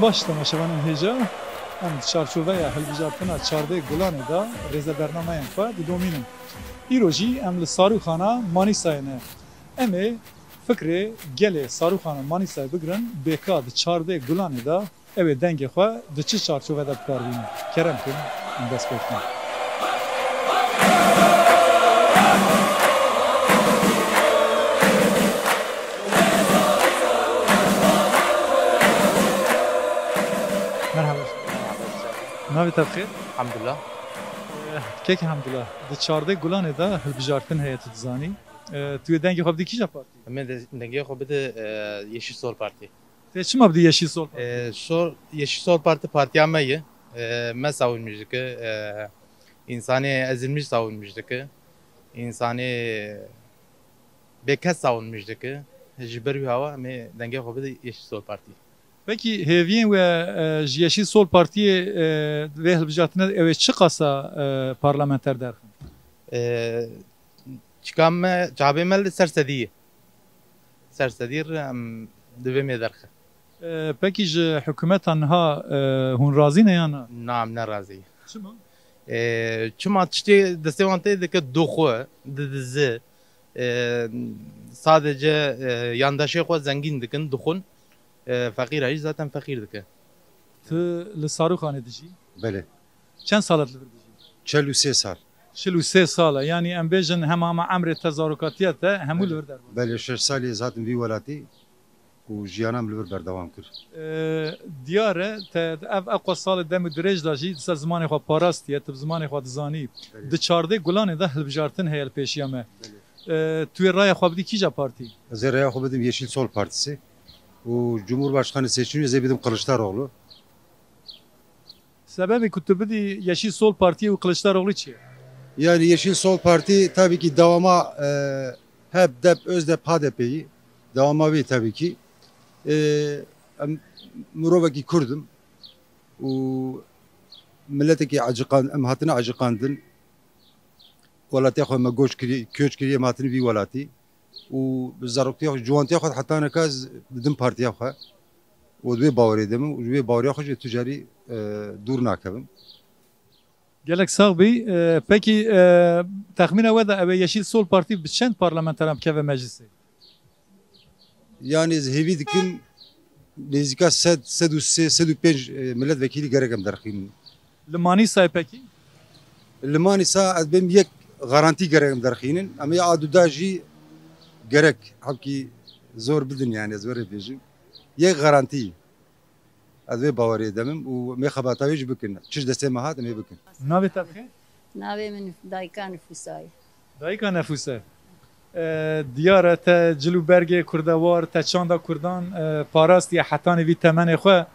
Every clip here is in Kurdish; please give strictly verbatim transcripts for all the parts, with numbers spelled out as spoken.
Baş, temaşevanên hêja, em di çarçoveya hilbijartina çardeh Gulanê de rêze bernameyan xwe didomînin. Îro jî em li Sarûxana Manîsayê ne. Em ê fikrê gelê Sarûxana Manîsayê bigirin, bêka di çardeh Gulanê de ew ê dengê xwe di çi çarçove de bi kar bînin. Kerem kin, em dest pê bikin. Merhaba. Navê te bi xêr? Hamdullah. Eh, kek Hamdullah, di çardeh Gulanê de hilbijartin heye, tu dizanî. Eh, tu yê dengê xwe bidî kîja partî? Em ê de-, dengê xwe bide, eh, Yeşil Sol Parti. Te çima bidî Yeşil Sol Parti? Eh, Sol, Yeşil Sol Parti partiya me ye. Eh, me savunmîş dike. Eh, însanê ezilmîş savunmîş dike. Însanê bêkes savunmîş dike. Ji ber wî hawa em ê dengê xwe bide Yeşil Sol Parti. Pekî hêviyên we, e, ji Yeşîl Sol Partiyê, e, vê hilbijartinê ew ê çi qasa, e, parlamenter derxin? E, çika me, çavê me li ser sedî ye. Ser sedî re em divê me derxe. E, pekî ji hikûmeta niha, e, hûn razî ne ya na? Na, em ne razî. Çima? E, çima tiştê destê wan tê dike, dixwe, didize, e, sadece, e, yandaşê xwe zengîn dikin, dixwin. E, feqîra jî zaten feqîr dike. Tu li Sarûxanê dijî? Belê. Çend sal e tu li vir dijî? Çel û sê sal. Çil û sê sal e. Yanî em bêjin hema hema emrê te, zarokatiya te hemû li vir derbas. Belê, şeş salî ez hatim vî welatî û jiyana min li vir berdewam kir. E, diyar e, te ev eqwa salê dem û dirêj de jî di ser zimanê xwe parastiye, tu bi zimanê xwe dizanî. Belê. Di çardeh Gulanê de hilbijartin heye li pêşiya me. Belê. E, tu yê raya xwe bidî kîja partî? Ez ê raya xwe bidim Yeşil Sol Partisi û Cumhurbaşkanı seçimini ez ê bidim Kılıçdaroğlu. Sebebê ku tu bidî Yeşil Sol Partiyê û Kılıçdaroğlu çi ye? Yani Yeşil Sol Parti tabii ki devama, e, HEP, DEP, ÖZDEP, HADEP'yi devama wê tabii ki. E, em, mirovekî Kurd im û miletekî acıkan-, em hatine acıkandin. Welatê xwe me göç kiriye, köç kiriye, em hatine vî welatî. Û bi zaroktiya xwe, ciwantiya xwe heta nika ez didim partiya xwe. Û di wê bawerê de me û ji wê baweriya xwe jî tu carî, e, dûr nakevim. Gelek sax bî. E, pekî, e, texmîna we de ew ê Yeşîl Sol Partî bi çend parlamenteran bikeve meclisê? Yani ez hêvî dikim nêzîka sed, sed û sê, sed û pênc, e, milletvekîlî gerek em derxînin. Li Manîsayê pekî? Li Manîsa ez bêm yek garantî gerek em derxînin. Em ê a duda jî gerek hevkî zor bidin, yani ez were bêjim. Yek garantî. Ez vê bawerê demim û em ê xebata wê jî bikin. Çi ji destê me hat, em ê bikin. Navê te bi xêr? Navê min Dayika Nifûsa ye. Dayika Nefûse, e, diyar e te cil û bergê kurdewar, te çanda kurdan, e, parastiye hetanî vî temenê xwe,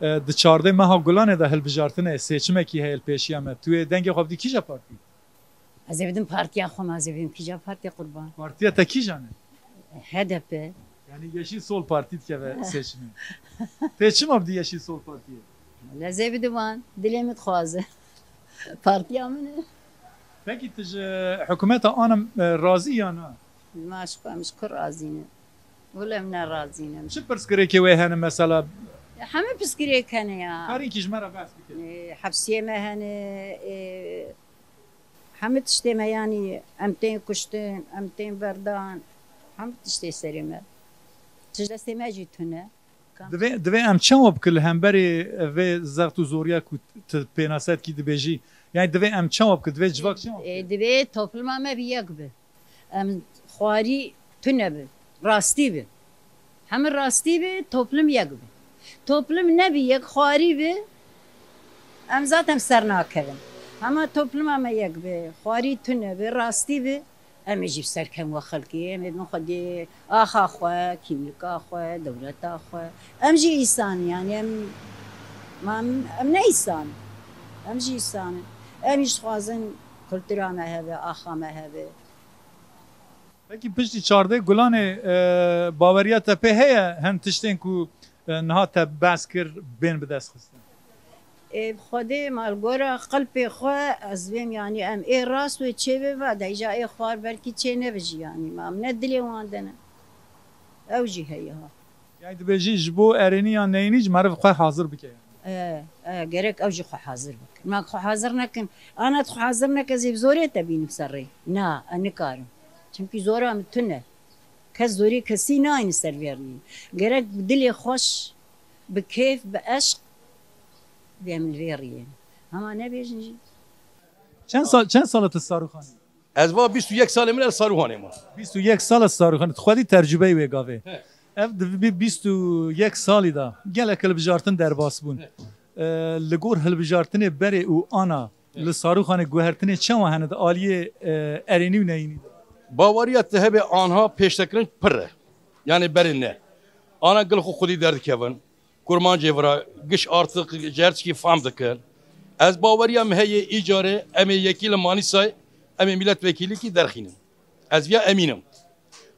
e, di çardeh meha Gulanê de hilbijartinê seçimekî heye li pêşiya me. Tu yê dengê xwe bidî kîja partî? Ez ê bidim partiya xwe, ma ez ê bidim kîja partî qurban? Partiya te kîjan e? HDP. Yani Yeşil Sol Parti dikeve seçimê. Tê çima bidî Yeşil Sol Partiyê? Wele ez ê bidim wan. Dilê min dixwaze. Partiya min e. Pekî tu ji hikûmeta anim, e, razî ya na? Ma ji xwe, em ji ku razî ne? Wele em ne razî ne. Çi pirsgirêkê wê hene mesela? Hemî pirsgirêk hene ya. Karînkî ji me re behs bike. E, hepsiyê me hene, e, hemî tiştê me, yanî em tên kuştin, em tên berdan, hemî tiştê serê me. Tişt destê me jî tune. Divê, divê em çawa bikin li hemberî vê zext û zoriya ku tu pênase dikî dibêjî? Yani divê em çawa bikin? Divê civak çawa bikin? E, divê topluma me bi yek bi. Em xwarî tune bi, rastî bi. Hemî rastî bi, toplum yek bi. Toplum nebi yek, xwarî bi, em zaten ser nakevin. Hema topluma me yek bi, xwarî tune bi, rastî bi, em ê jî bi ser kevin we xelkê, em ê bin xwedê axa xwe, kîmlika xwe, dewleta xwe. Em jî îsan in, yanî em, ma em, em ne îsan in. Em jî îsan in. Em jî dixwazin kultura me hebe, axa me hebe. Pekî piştî çardeh Gulanê, e, baweriya te pê heye hin tiştên ku, e, niha te behs kir bên bi dest xistin? Ê, bi Xwedê, ma li gora qelpê xwe ez vêm, yanî em ê rast wê çê bibe, de îja ê xwar belkî çê nebe jî, yanî ma em ne dilê wan de ne. Ew jî heye ha. Yani dibêjî ji bo erênî yan neyînî ji meriv xwe hazir bike. E, e, gerek ew jî xwe hazir bikin. Ma xwe hazir nekin, ana xwe hazir neke zî bi zorê te bînim ser rê. Na, e, nikarim. Çimkî zora min tune. Kes zorê kesî nayîne ser vê riyê. Gerek bi dilê xweş, bi kêf, bi eşq bê min vê riyê. Hema nebêjin jî. Çend sal, çend sal e tu Sarûxanî? Ez va bîst û yek salê min ez Sarûxanê ma. Bîst û yek sal e Sarûxanê. Tu xwedî tercubeyê wê gavê. He. Ev di vî bîst û yek salî de gelek hilbijartin derbas bûn. He. E, li gor hilbijartinê berê û ana Li Sarûxanê guhertinê çawa hene di aliyê, e, erênî û neyînî de? Baweriya te hebe anha pêştekirin pir e. Yani berê ne. Ana gil xwe xwedî derdikevin. Kurmancê vira giş artık ji her tişkî fam dikin. Ez baweriya min heye îcarê em ê yekî li Manîsayê em ê milletvekîlîkî derxînin. Ez viya emîn im.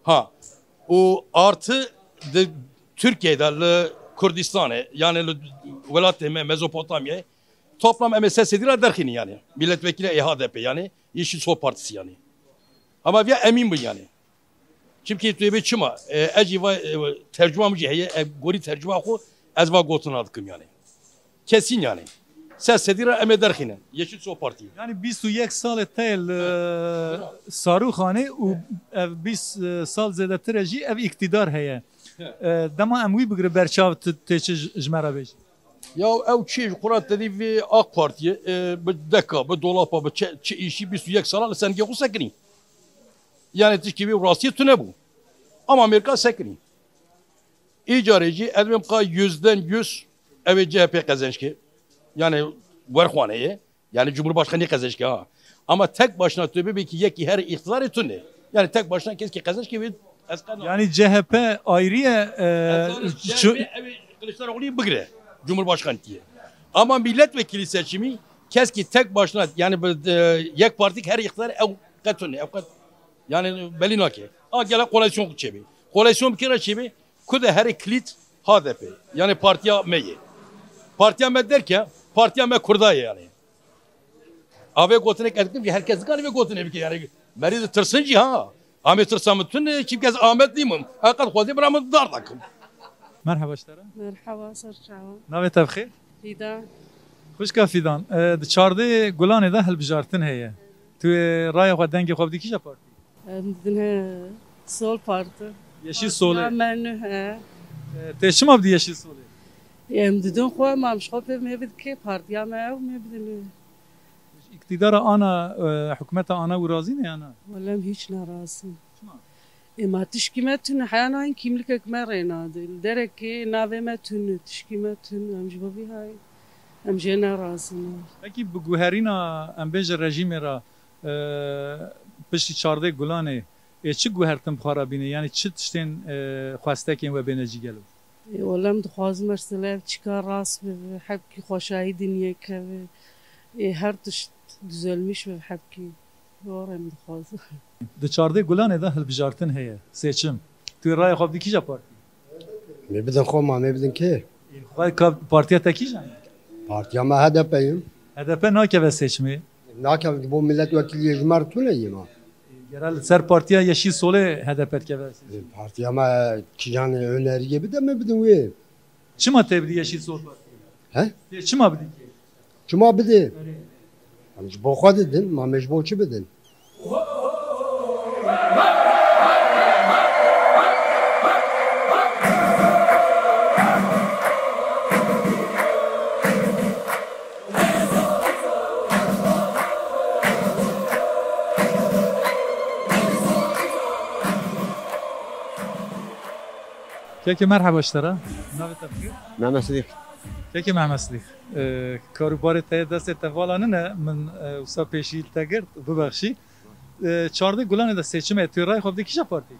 Ha. Û artı di Tirkiyeyê de li Kurdistanê, yani li welatê me Mezopotamyayê, toplam em ê sed sedî re derxînin yani. Milletvekili ê H D P yani, Yeşil Sol Partisi yani. Ama viya emîn bin yani. Çimkî tu ê bê çima, e, ez jî va, e, tercuma min jî heye, e, gorî tercuma xwe ez va gotina dikim yani. Kesîn yani. Sed sedî re em ê derxînin. Yeşil Sol Partî. Yani bîst û yek salê te li Sarûxanê û ev bîst sal zêdetir e jî ev îktidar heye. He. E, dema em wî bigire berçav tu tê çi ji, ji me re bêjî? Ya ew çi ji xwe re te dî vê AK Partiyê, e, bi deka, bi dolapa, bi çi, çi îşî bîst û yek sala li sengê xwe sekinî. Yani tişkî vê rastiyê tune bû. Ama Amerîka sekinî. Îcarê jî ez bêm qa yüzden yüz ew ê C H P qezenç ke. Yani werxwaneye. Yani Cumhurbaşkanı qezenç ke ha. Ama tek başına tu bibê ki yekî her îqtidarê tune. Yani tek başına kes ki qezenç ke vê ez qe Yani C H P ayrı ye, e, Ez zanim şu C H P ew ê Kılıçdaroğlu'yu bigire. Cumhurbaşkanı diye. Ama milletvekili seçimi kes ki tek başına yani bi, e, yek partik her îqtidarê ew qe tune. Ew qe Yani belî nake. A gele koalisyon çêbî. Koalisyon bi kê re çêbî? Ku de herê kilît H D P. Yani partiya me ye. Partiya me derke, partiya me Kurda ye yani. A vê gotinek ez dikim ki herkes dikare vê gotinê bike yani. Merî de tirsin jî ha. Amê tirsa min tune, çimkî ez Amed nîmim. Heqet xwezê bira min dar dakim. Merhaba ji te re. Merhaba, ser çawa. Navê te bi xêr? Fîdan. Xwişka Fîdan, e, di çardê Gulanê de hilbijartin heye. Tu, e, raya xwe, dengê xwe bidî kîja partî? Em didin he Sol Parti. Yeşil Solê. Partiya me nû he. E, tê çima bidî Yeşil Solê? Em didin xwe, mam ji xwe pê me bidike partiya me ew me bidin. Ji îktidara ana, e, hikûmeta ana û razî ne ya na? Wele em hîç nerazî. Çima? Ê ma tişkî me tune heya nayên kîmlikek me rê nade. Li derekê navê me tune, tişkî me tune. Em ji bo vî hayê em jê nerazî ne. Pekî bi guherîna em bêje rejîmê re, e, piştî çardê Gulanê, ê çi guhertin bi xwe re bîne? Yanî çi tiştên, e, xwestekên we bêne cî gelo? Ê, wele em dixwazin mesela ev çîka rast bibe, hepkî xweşayî dinyê keve. Ê, her tişt düzelmiş bibe hepkî. Were em dixwazin. Di çardê Gulanê de hilbijartin heye, seçim. Tu raya xwe bidî kîja partî? Mê bidin xwe ma, mê bidin kê? Ê, xwe ka partiya te kîjan e? Partiya me H D P ye. H D P nakeve seçimê. Nakeve ji bo milletvekiliyê ji me re tune ye ma. Gere li ser partiya Yeşil Solê H D P dikeve seçimê. Partiya me kîjan e, öneriyê bide me bidin wê. Çima tê bidî Yeşil Sol Partiyê? He? Tê çima bidî kê? Çima bidî? Erê. Em ji bo xwe didin, ma me ji bo çi bidin? Kekê merheba ji te re. Navê te bi xêr? Mehmet Sidîq. Kekê Mehmet Sidîq. E, karûbarê te yê destê te vala nine, min, e, wisa pêşî li te girt, bibexşî. E, çardê Gulanê de seçim e, tu rayê xwe bidî kîja partî?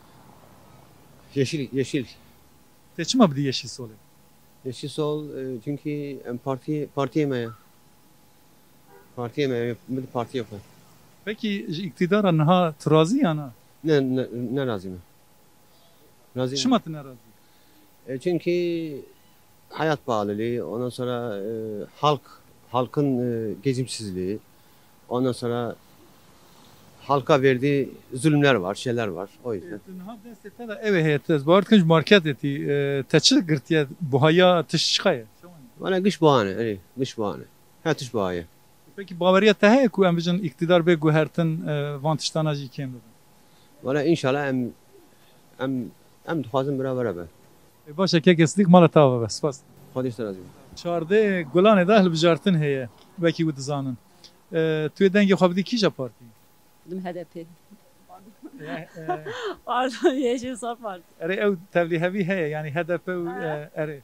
Yeşil, Yeşil. Tê çima bidî Yeşil Solê? Yeşil Sol, e, çünkü em partî, partiyê me ye. Partiyê me ye, min partiyê xwe. Pekî ji îktidara niha tu razî ya na? Ne, ne, ne razî me. Razî me. Çima tu ne razî? E, çünkü hayat pahalılığı, ondan sonra, e, halk, halkın, e, geçimsizliği, ondan sonra Halka verdiği zulümler var, şeyler var. O yüzden. E, tu niha destê te de ew ê heye, tu ez bawer dikim ji marketê tî, e, te çi girtiye, buhaya tişt çiqa ye? Valla giş buhane, erê, giş buhane. Her tişt buha ye. Pekî baweriya te heye ku em bijin îktidar bê guhertin, e, van tiştana jî kêm bibin? Valla inşallah em, em, em dixwazin bira vere be. E, baş e, kekê Sidîq, mala te ava be. Spas. Xwedê ji te razî be. Çardê Gulanê de hilbijartin heye, wekî wî dizanin. E, tu yê dengê xwe bidî kîja partî? Bidim H D P. E, e, Pardon, Yeşil Sol Parti. Erê, ew tevlîhevî heye, yanî H D P û, e, erê.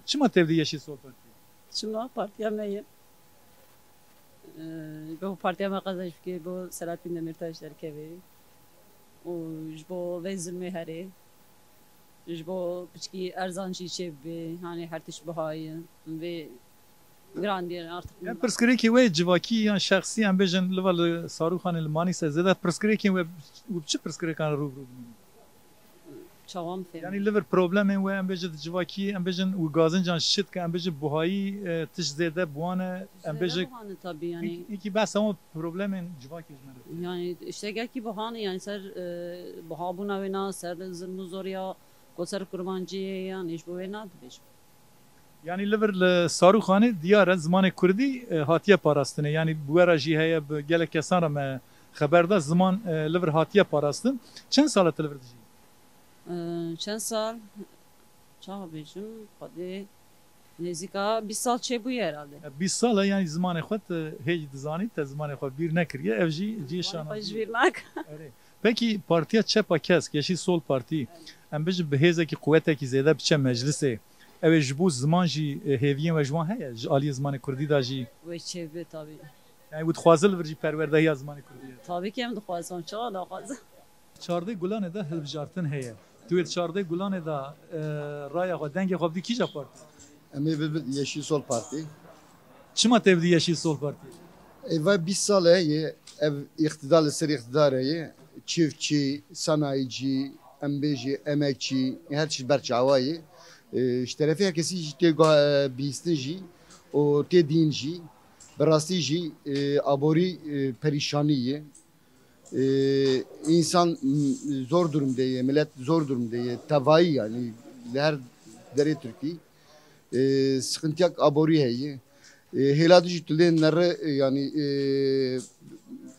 Çima tevlî Yeşil Sol Parti? Çima partiya me ye. E, ji bo partiya me qezenc bike, ji bo Selahattin Demirtaş derkeve. Û ji bo vê zilmê herê. Ji bo piçkî erzan jî çêbibe, hanê her tişt biha ye. Vê girandiye artık. Em pirsgirêkê we civakî yan şexsî, em bêjin li va li Sarûxanê, li Manîsa, zêde pirsgirêkên we, û bi çi pirsgirêkan re rû bi rû dibînin? Çawa em fêm. Yanî li vir problemên we, em bêjin di civakî, em bêjin û gazincan şit ke, em bêjin buhayî, e, tişt zêde bi wan e, em bêjin. Buhane tabii yani. Hinkî behsa wan problemên civakê ji me re. Yani işte gelkî buhane yani ser, e, buhabûna wê na, ser zilm û zoriya ku ser kurmanciyê ye, yani ji bo wê nadibêjim. Yanî li vir li Sarûxanê diyar e zimanê kurdî, e, hatiye parastinê. Yanî bi we re jî heye, bi gelek kesan re me xeber da, ziman, e, li vir hatiye parastin. Çend sal e tu li vir dijî? Ee, çend sal? Çawa bêjim? Xwedê nêzîka bîst sal çêbûye herhalde. E, bîst sal e, yanî zimanê xwe tu hê jî dizanî, te zimanê xwe bîr nekiriye. Ev jî cihê şanazî ye. Zimanê xwe ji bîr nakim. Erê. Pekî partiya Çepa Kesk, Yeşîl Sol Partî, em bijin bi hêzekî quwetekî zêde biçe meclisê, ew ê ji bo ziman jî, e, hêviyên we ji wan heye? Ji aliyê zimanê kurdî de jî? Wê çêbibe tabî. Yanî wî dixwaze li vir jî perwerdehiya zimanê kurdî ye? Tabî ki em dixwazin, çawa naxwazin? Çardê Gulanê de hilbijartin heye. Tu yê di Çardê Gulanê de, e, raya xwe, dengê xwe bidî kîja partî? Em ê bibin Yeşîl Sol Partî. Çima tê bidî Yeşîl Sol Partî? Ê va bîst sal e yê ev îqtidar li ser îqtidarê ye. Çiftçî, sanayîcî, em bêjî emekçî, her çi ber çawa ye. Ê, ji terefê her kesî jî tê guh-, bihîstin jî û tê dîn jî. Bi rastî jî, ê, aborî, ê, perîşanî ye. Ê, însan, m, zor durumde ye, millet zor durumde ye, tevayî yanî li her derê Tirkî. Ê, sıkıntıyak aborî heye. Ê, hêla dijî tu lê nere, ê, yanî, ê,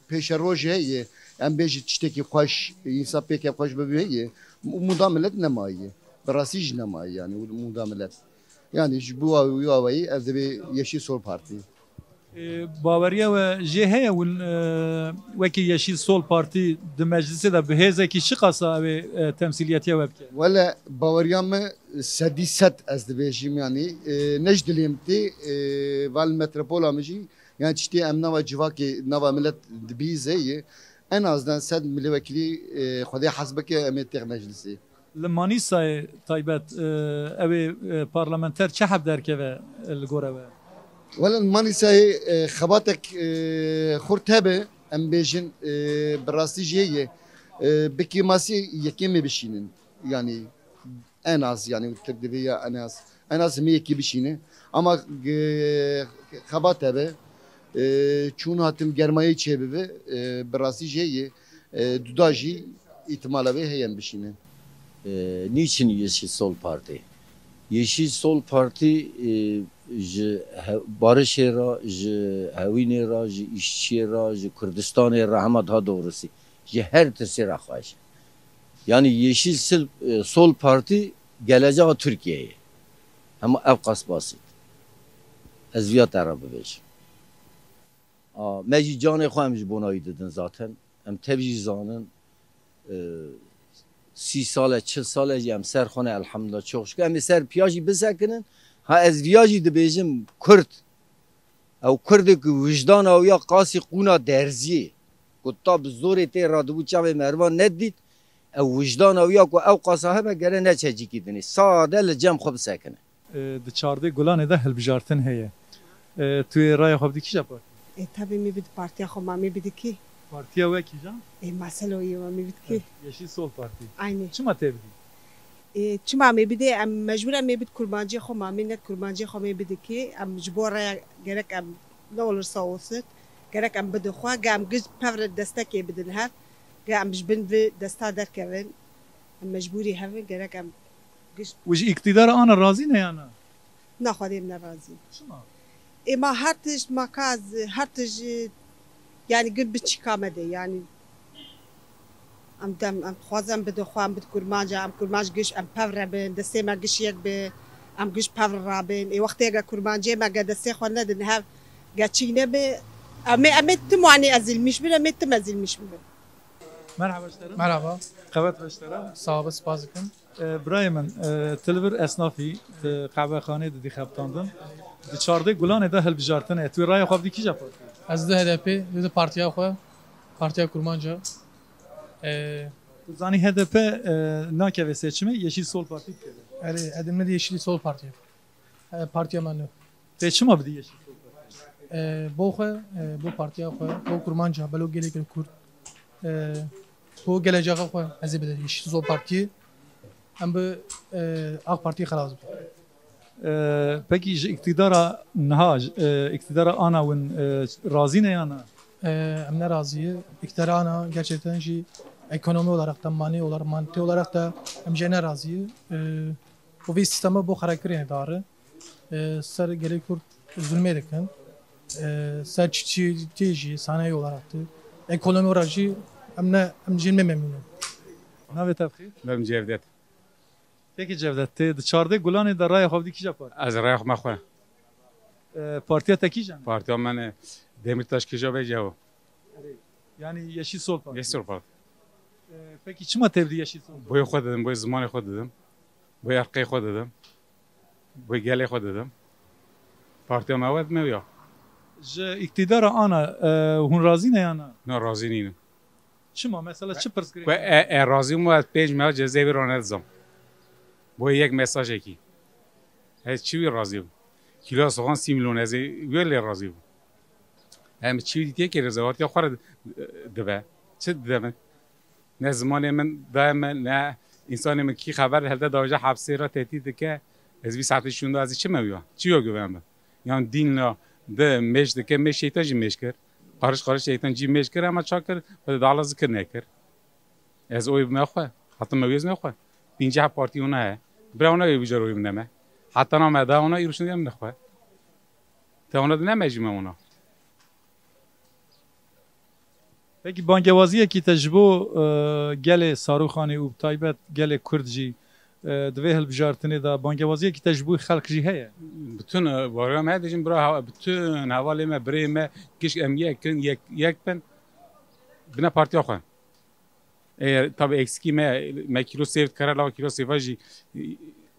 pêşerojê heye. Em bêjî tiştekî xweş, însan pêke xweş bibe heye. Umuda millet nemaye. Bi rastî jî nemaye yanî umuda millet. Yanî ji bo wî awayî ez dibê Yeşîl Sol Partî. E, baweriya we jê heye hûn, e, wekî Yeşîl Sol Partî di meclisê de bi hêzekî çiqasa ew ê, e, temsîliyetiya we bike? Wele baweriya me sedî sed ez dibêjim, yanî, e, ne ji dilê min tê, e, va li metropola min jî, yanî tiştê em nava civakê, nava milet dibihîze ye, en azdan sed milewekîlî, e, Xwedê hez bike em ê têx meclisê. Li Manîsayê taybet, e, ew ê, e, parlamenter çi heb derkeve, e, li gora we? Wele li Manîsayê, e, xebatek, e, xurt hebe, em bêjin, e, bi rastî jî heye. E, bi kêmasî yekê me bişînin. Yanî en az, yanî Tirk divê ya en az. En az hemî yekê bişîne. Ama, e, xebat hebe, e, çûn hatin germayê çêbibe, e, bi rastî jî heye. E, duda jî îtimala vê heye em bişînin. E, niçin Yeşil Sol Parti? Yeşil Sol Parti, e, ji he-, barişê re, ji hewînê re, ji îşçiyê re, ji Kurdistanê re, hema daha doğrusu, ji her tirsê re xweş e. Yani Yeşil Sil-, e, Sol Parti geleceğa Türkiye'ye. Hema ev qas basit. Ez viya te re bibêjim. A, me jî canê xwe em ji bona wî didin zaten. Em tev jî zanin, e, sî sal e, çil sal e jî em ser xwe ne, elhamdulillah, çok şükür. Em ê ser piya jî bisekinin. Ha, ez viya jî dibêjim, Kurd, ew Kurdê ku wijdana wî ya qasî qûna derziyê, ku ta bi zorê tê radibû çavê merivan nedît, ew wijdana wî ya ku ew qasa hebe gere neçe cîkî dinê. Sade li cem xwe bisekine. E, di çardê Gulanê de hilbijartin heye. E, tu yê raya xwe bidî kîja partî? E, tabi me bid partiya xwe ma me bidikî. Partiya we kîja? E, maselo yê ma me bidikî. Yeşil Sol Partî. Aynî. Çima tê bidî? E, çima me bidê, em mecbûr em me bid kurmanciyê xwe ma me, ne kurmanciyê xwe me bidikî. Em ji bo raya gerek em ne olursa olsun. Gerek em bidin xwe, ge em giş pevre destekê bidin hev, ge em ji bin vê desta derkevin, em mecbûrî hev in, gerek em giş Û ji îktîdara ana razî ne ya na? Na, Xwedê em ne razî. Çima? Ê ma her tişt, ma ka ez her tişt, yanî gir biçîka me de, yanî em dem, em dixwazin em bidin xwe, em bidin kurmanca, em kurmanc giş, em pevre bin, destê me giş yek bi, em giş pevre rabin. Ê wextê ge kurmancê me ge destê xwe nedin hev, ge çî nebe, em ê, em ê tim wanî ezilmiş bin, em ê tim ezilmiş bin. Merhaba ji te re. Merhaba. Qewet be ji te re. Sağ ol, spas dikim. E, birayê min, e, tu li vir esnafî, tu qehwexanê didî xebitandin. Di çardeh Gulanê de hilbijartin e. Tu raya xwe bidî kîja partiyê? Ez di H D P, di partiya xwe, Partiya Kurmanca. E, Tu zanî H D P, e, nakeve seçimê, Yeşil Sol Partî dikeve. Erê, edin min di Yeşil Sol Partî. E, partiya me nû. Tê çima bidî Yeşil Sol Partî? E, bo xwe, e, bo partiya xwe, bo Kurmanca, belo gelê Kurd. E, bo gelecexa xwe, ez ê bide Yeşil Sol Partî. Em bi, e, AK Partî xelas bin. E, pekî ji îktîdara niha, e, îktîdara ana win, e, razî ne ya na? E, em ne razî ye. Îktîdara ana gerçekten jî ekonomi olarak da, mane olarak, maddi olarak da em jê ne razî ye. E, û vê sîstema bo xerekirê dare. E, ser gelê Kurd zulmê dikin. E, ser çiçî tê jî, sanayi olarak da. Ekonomi olarak jî em ne, em jê ne memnûn in. Navê te bi xêr? Navê min Cevdet. Peki Cevdet, tê di çardeh Gulanê de raya xwe bidî kîja partî? Ez raya xwe me xwe. E, partiya te kîjan e? Partiya me ne Demirtaş kîja be cewo. Yani Yeşil Sol Parti. Yeşil Sol Parti. E, peki çima tê bidî Yeşil Sol Parti? Boyê xwe didim, boyê zimanê xwe didim. Boyê erqê xwe didim. Boyê gelê xwe didim. Partiya me wet me ya. Ji îktîdara ana, e, hûn razî ne ya na? Na, razî nînim. Çima? Mesela çi pirsgirêk? Ku e, e, razî bûm, ez pênc meha cezayê wî re nedizam. Bo yek mesajekî. Ez çi wî razî bûm? Kîloya soxan sî milyon, ez ê wê lê razî bûm. Em çi wî dîtiye kê rêzewatiya xwe re dibe. Çi dide min? Ne zimanê min daye min, ne însanê min kî xeber helde dawêje hepsê re tehdît dike. Ez vî saetê şûnda ez ê çi me wî ya? Çi yo güven bi? Yan dîn la de mêj dike, mêj şeytan jî mêj kir. Qariş qariş şeytan jî mêj kir, ama ça kir? Xwedê dala zikir nekir. Ez oy bime xwe. Hatta me wêz me xwe. Pînceh partî ona he. Bira ona wê bijar oy bine me. Hatta na me da ona îro şûnda em ne xwe. Te ona dine me jî me ona. Peki bangewaziyekî te ji bo, e, gelê Sarûxanê û bi taybet gelê Kurd jî, e, di vê hilbijartinê de bangewaziyekî te ji bo xelk jî heye? Bütün, e, varya me dijin bira, bütün hevalê me, birê me, giş em yek in, yek, yek bin, bine partiya xwe. E, tabi eksikî me, me kîlo sêv dikare, lava kîlo sêva jî, e,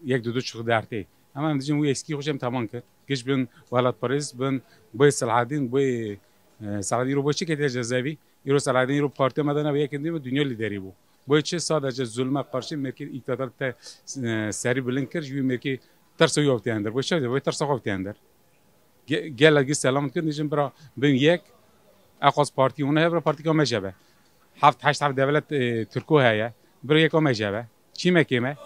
yek du du çuq dertê. Ama em dijin wî eksikî xwe jî em teman kir. Giş bin welatparêz bin, boyê Selahedîn, boyê, e, Selahedîn îro boyê çi ketiye cezaevî? Îro Selahedîn îro partiya me de nebe yekin dî me dünya lîderî bû. Boyê çi sadece zulme qarşî mêrkê îktidar te, e, serî bilind kir, ji wî mêrkê tersa wî avtiye hinder. Boyê çi? Boyê tersa xwe avtiye hinder. Ge-, gelek gi selam dikin, dijin bira bin yek, eqas partî hûn heye, bira partîka me jebe. Heft, heşt, heft devlet, e, Tirko heye, bira yeka me jebe. Çî me kê me?